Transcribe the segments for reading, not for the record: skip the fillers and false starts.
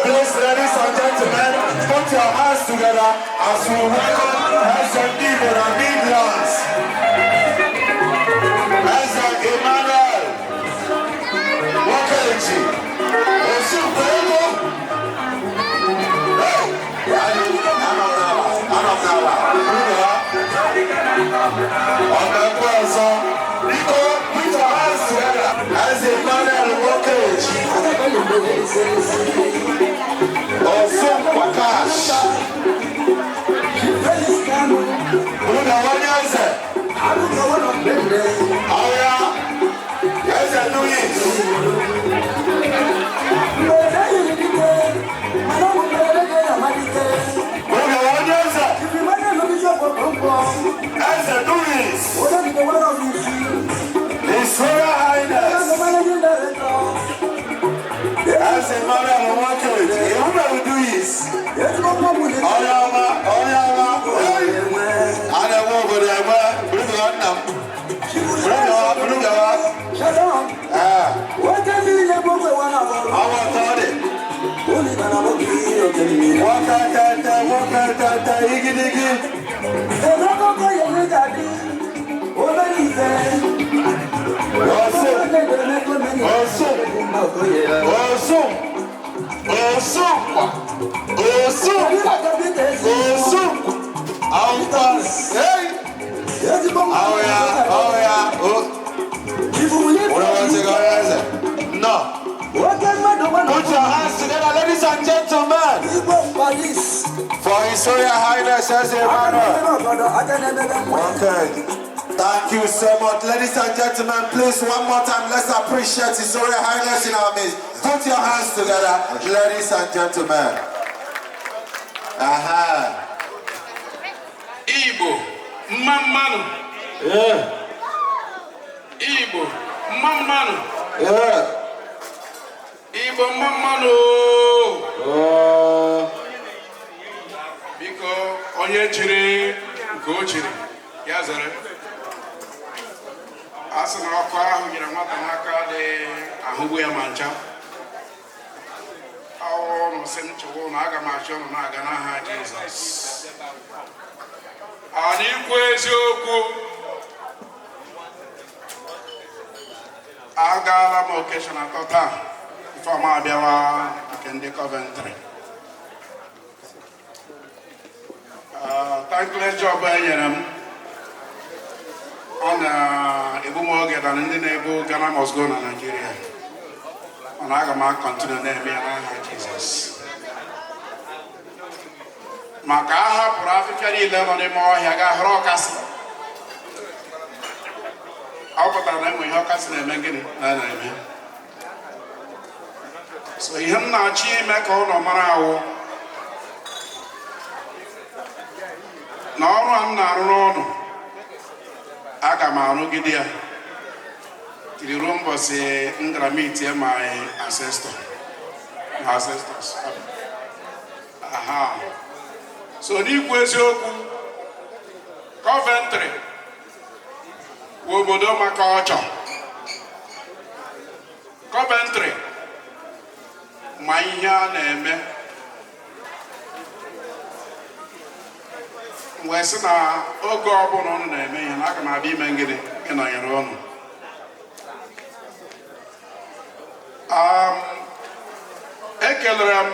Please, ladies and gentlemen, put your hands together as we welcome Eze Ndị Igbo na Midlands. Eze Emmanuel Nwokeji. Osukwu ego. Hey! Anọ m n'ala, anọ m n'ala. Unu ha? Ọmekwe ọzọ. Biko, put your hands together. Eze Emmanuel Nwokeji. Osunkwa cash. Unu onye eze. Ọya. Eze Louis. Unu onye eze. Eze Louis. His Royal Highness. Eze Emmanuel Nwokeji. Unu Louis. Onye ọma, onye ọma. Hey! A na-enwe obodo enwe. Buru gawa nna m. Buru gawa, buru gawa. Ee, ọnwa atọ dị. Nwoke tete, nwoke tete, igidigi. Osu, osu, osu, osunkwa, osunkwa, osunkwa. Akwụkwọ, hey! Ọya, ọya, o. Ụlọ ntị gị onye eze. Nnọọ. Put your hands together, ladies and gentlemen, for His Royal Highness Eze Emmanuel. Okay. Thank you so much. Ladies and gentlemen, please, one more time, let's appreciate His Royal Highness in our midst. Put your hands together, ladies and gentlemen. Aha. Igbo mma mma nụ. Igbo mma mma nụ. Igbo mma mma nụ. Oh. Biko, onye chiri nke o chiri ya zere. A sị na ọkụ ahụ nyere nwata n'aka dị ahụgbu ya ma ncha. Ọnụ sị m chụwa ụnụ, aga m achọ ụnụ na-aga n'aha Jizọs. Ana ikwu eziokwu, agaala m occasion atọ taa before m abịawa nke ndị Coventry. Thankless job e nyere m, ọ na-egbu m oge than ndị na-ebu Ghana must go na Nigeria, mana aga m a-continue na-eme ya n'aha Jizọs, maka a hapụrụ afịfịa niile nọ n'ime ọhịa gaa hụrụ ọkasị. Ọ pụtara na enwe ihe ọkasị na-eme, gịnị na na-eme. So ihe m na-achọ ime ka ụnụ mara awụ na ọrụ a m na-arụ n'ụnụ, aga m arụgide ya tiri ruo mbọsị m gara meet my ancestor, my ancestors. Aha. So n'ikwu eziokwu, Coventry bụ obodo maka ọchọ. Coventry ma ihe a na-eme wee sị na oge ọbụla ụnụ na-eme ihe, na aga m abịa ime ngịnị, ịnọnyere ụnụ. Ekelere m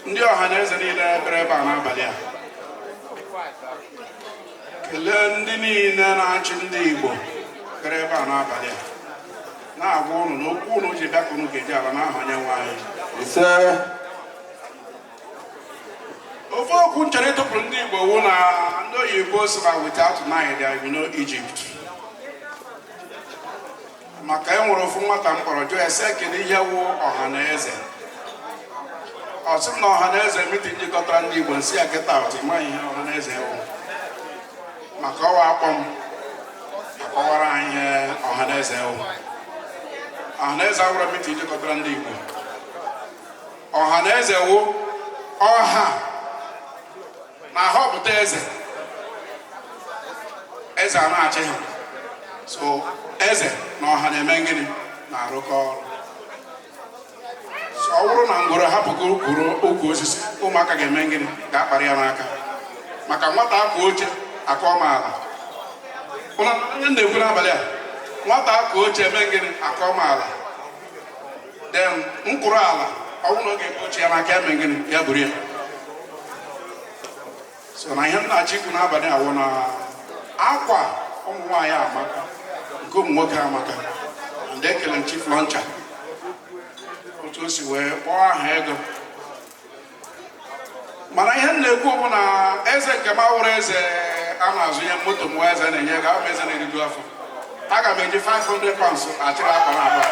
ndị ọha na eze niile bịara ebe a n'abalị a, kelee ndị niile na-achị ndị Igbo bịara ebe a n'abalị a, na-agwa ụnụ na okwu ụnụ ji bịa ka ụnụ ga-eji ala n'aha Onyenwe anyị. Ise. Ofu okwu m chọrọ ịtụpụrụ ndị Igbo wụ na ndị oyibo sị na without Nile there will be no Egypt. Maka e nwere ofu nwata m kpọrọ jụọ ya sị, kedu ihe wụ ọha na eze? Ọ sị m na ọha na eze meeting jikọtara ndị Igbo. M sị ya, get out, ị maghị ihe ọha na eze wụ. Maka ọwa akpọ m akọwara anyị ihe ọha na eze wụ. Ọha na eze awụrọ meeting jikọtara ndị Igbo. Ọha na eze wụ ọha na-ahọpụta eze, eze a na-achị ha. So eze na ọha na-eme gịnị? Na-arụkọ ọrụ. So ọ Bụrụ na ngworo hapụgo kwuru ukwu osisi, ụmụaka ga-eme gịnị? Ga-akpara ya n'aka, maka nwata akwa oche akọ m ala. Ụna onye na-ekwu n'abalị a, nwata akwa oche eme gịnị? Akọ m ala. Then mkpụrụ ala, ọ bụrụ na ọ ga-ebu oche ya n'aka, eme gịnị? Ya buru ya. So na ihe m na-achọ ikwu n'abalị a wụ na akwa ụmụ nwaanyị amaka, nke ụmụ nwoke amaka. And ekele m chief launcher, otu o si wee kpọọ aha ego. Mana ihe m na-ekwu bụ na eze nke m awụrụ eze a na-azụnye moto m, eze na-enye ego, abụ m eze na-eriju afọ. Aga m eji £500 achịrị akwa na abụọ,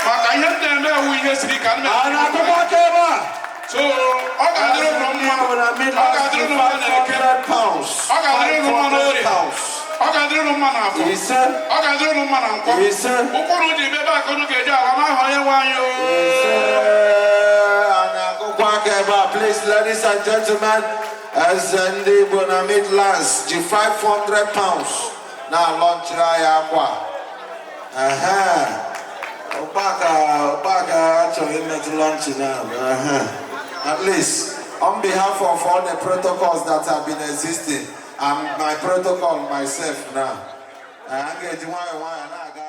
maka ihe m na-eme ewu ihe siri ike. A na-akụkọ aka ebe a. So ọ ga-adịrị ụnụ mma, ọ ga-adịrị ụnụ mma na Eke, £500. ọ ga-adịrị ụnụ mma n'Orie, £500. ọ ga-adịrị ụnụ mma na Afọ, Ise. ọ ga-adịrị ụnụ mma na Nkwọ. Ise. Ụkwụ ụnụ ji ebe a ka ụnụ ga-eji ala n'aha Onye nwe anyị o. Ise. A na-akụkọ aka ebe a. Please, ladies and gentlemen, eze ndị Igbo na Midlands ji £500 na-alọnchiri anyị akwa. Ehe. Ụkpaka, ụkpaka achọghị imetụ launch now. Ehe. At least, on behalf of all the protocols that have been existing, I'm my protocol myself now. A ga-eji nwayọọ nwayọọ na-aga.